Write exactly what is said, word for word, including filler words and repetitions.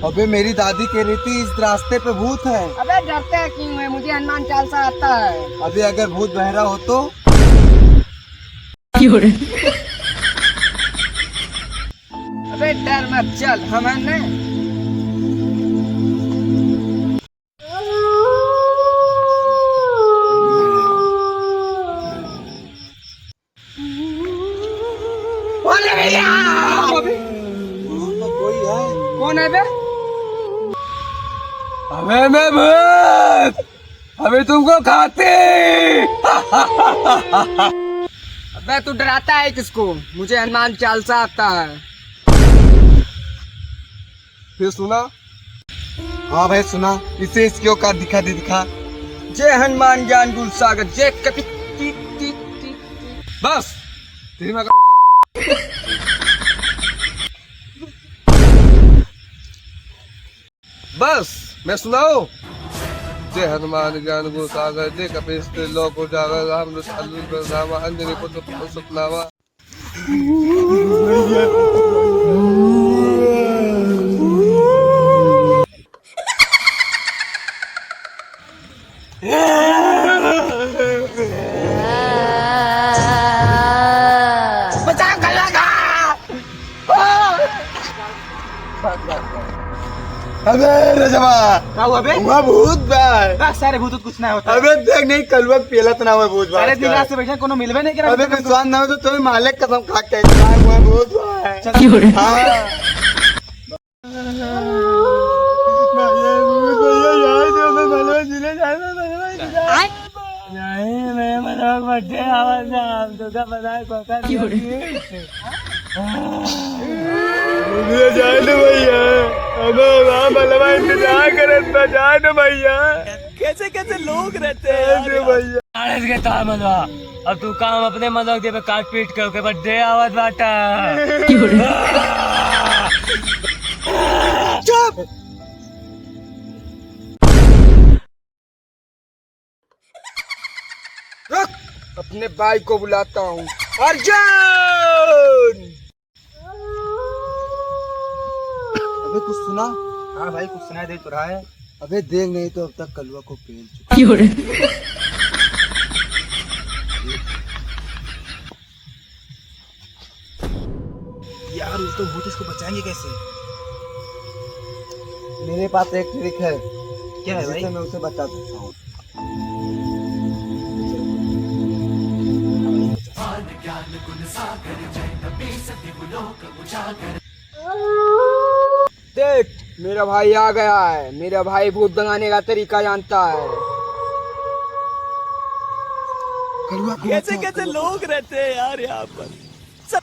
अबे, मेरी दादी कह रही थी इस रास्ते पे भूत है। अबे, डरते क्यों है? मुझे हनुमान चालीसा आता है। अबे, अगर भूत बहरा हो तो? अबे, डर मत, चल, हम हैं ना। अरे भैया! अबे, कोई है? कौन है बे? अबे मैं भूत! अबे तुमको खाते! अबे तू डराता है किसको? मुझे हनुमान चालीसा आता है। फिर सुना? हाँ भाई सुना, इसे इसकी औकात दिखा दे, दिखा। जय हनुमान ज्ञान गुण सागर, जय कपि-, ती, ती, ती, ती। बस, तेरी माँ का बस, मैं सुनाऊं? जय हनुमान ज्ञान गुण सागर, जय कपीस त्रिलोक उजागर, राम दूत अतुलित बल धामा, अंजनी पुत्र पवन सुत नामा। बचाओ, कलवा का। अबे रजवा, का हुआ बे? हुआ भूत बा। बस सारे भूत कुछ ना होता। अबे देख नहीं, कलवा पेला तना हुआ भूत बा सारे दिन आजकल। रात से बैठे, कोनो मिलबे नहीं करा। अबे विश्वास ना हो तो तुम्हें मालिक कसम खा के हुआ भूत बा। चल। हाँ। नहीं, मैं मजाक मत दे, आवाज ना, हम तो क्या पता है, कौन सा क्यों रे? मुझे जाए दो भैया, अबे वहाँ बलवा इंतजार करत बा, जाए दो भैया। कैसे कैसे लोग रहते हैं यार। जाए दो भैया। अरे के तार मलवा, अब तू काम अपने मलवा दे पे काट पीट के ओके बड्डे आवत बाटा। चुप। रुक, अपने भाई को बुलाता हूँ। अर्जुन! अबे कुछ सुना? हाँ भाई, कुछ सुनाई दे तो रहा है। अबे देख, नहीं तो अब तक कलुआ को पेल चुका। क्यों रे? यार, वो तो भूत, इसको बचाएंगे कैसे? मेरे पास एक ट्रिक है। क्या है भाई? जिसे मैं उसे बचा सकता हूँ। देख, मेरा भाई आ गया है। मेरा भाई भूत भगाने का तरीका जानता है। कलुआ को कैसे बचाओ, कैसे कलुआ। लोग रहते हैं यार यहाँ पर। सब